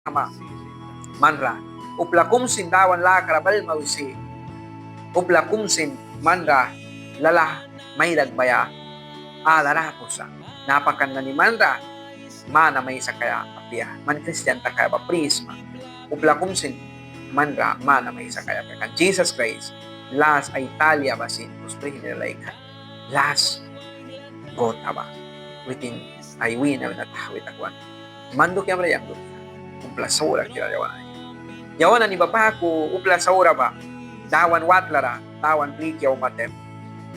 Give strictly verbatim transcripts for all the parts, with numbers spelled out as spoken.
kama man ra. Upla kum sin Dawan lakara balma wisi. Upla kum sin man ra lalah mai dakbaia adar apu sa. Napakan nani man ra mana mai sakaia apia. Man kristian takaia ba pri sma. Upla kum sin man ra mana mai sakaia apia. Kan Jisas Kraist las ai talia ba sin dus prihni ra laikan. Las gota ba witin ai wîna wina tahwi takwan. Man dukiamra, yang dukiamra. Upla saura kira yawan nani. Yawan nani ba baku upla saura ba Dawan watlara, Dawan pliki auma taim,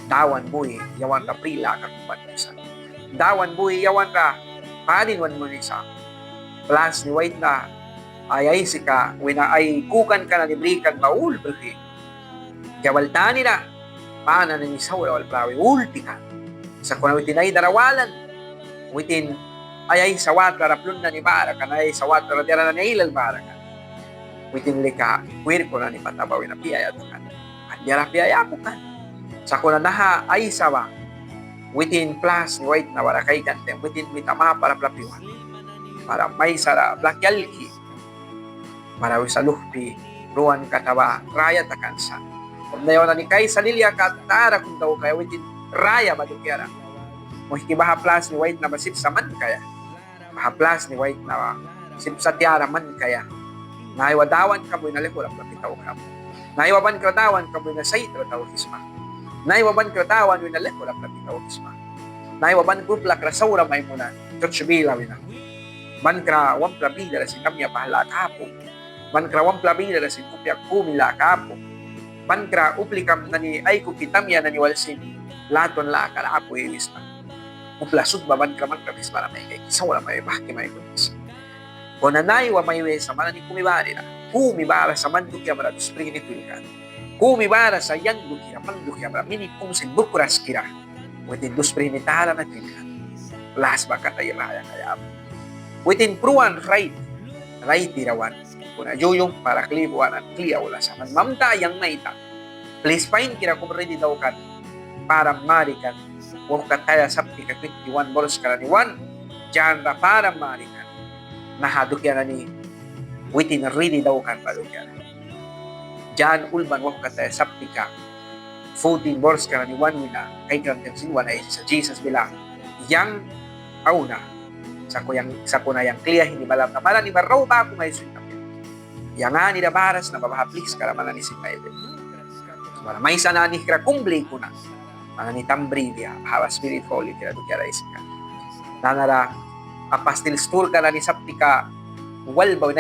Dawan bui yawan ra pri laka kum ban wisa. Dawan bui yawan ra padin wan munisa. Plasni waitna ai aisika wina ai kukanka nani brikan ba ul brihwi. Yabal tanira pana nani saura wal prawi ultika. Sakuna witin ai dara walan, witin ai aisa watlara plun nani bara kan, ai aisa watlara diara nani ailal bara kan. Witin lika kwirku nani pata ba wina piaia takan. An diara piaia apu kan. Sakuna naha aisa ba witin plasni waitna bara kaikan taim witin mita mapara plapi wan. Bara maisara blaki alki. Bara wisa luhpi pruan kata ba raya takan sa. Kum na yawan nani kaisa lilia kat tara kum daukaia witin raya ba dukiara. Muihki, baha plasni waitna ba sip sa man kaia. Baha plasni waitna ba sip sa tiara man kaia. Naiwa Dawankam wina laihura plapi tauki sma. Naiwa bankra Dawankam wina saitra tauki sma. Naiwa bankra Dawan wina laihura plapi tauki sma. Naiwa bankra upla kra saura mai munan, serts bila wina. Bankra wamtla bilara sin tamya pah laka apu. Bankra wamtla bilara sin kupia kumi laka apu. Bankra uplikam nani aikuki tamya nani wal sin latwan lakara apu iwisna. Upla sut ba bankra man ra mismara mai kaiki saura mai bahki mai kunis. Kuna naiwa mai wisa man nani kumi barira. Kumi bara sa man dukiamra dus prihni kwilkan. Kumi bara sa yang dukira, man dukiamra, mini kum sin bukras kira. Witin dus prihni tara na kwilkan. Las ba kat ai raya kaia apu. Witin pruan rait, raitira wan. Kuna yu yumhpara kli buan an kli aula sa man mamta yang maita. Plis painkira kum ridi daukan. Param marikan. Wauhkataya saptika twenty-one, borska nani wan. Jan ra param marikan. Naha dukia nani witin ridi daukan ba dukia nani. Jan ulban wauhkataya saptika fourteen, borska nani wan wina kaikram taim sin wan aisisa Jisas bila: Yang auna, sakuna yang, sakuna yang kli aihni balamna man nani ba rau baku mai swin apia. Yang anira bara sna ba baha pliskara man nani sin mai win. Bara maisa nanihkra kum blikuna man nani tam bribia, baha ba Spirit Holikira dukiara aisika. Nanara Apastil sturka nani saptika wal ba wina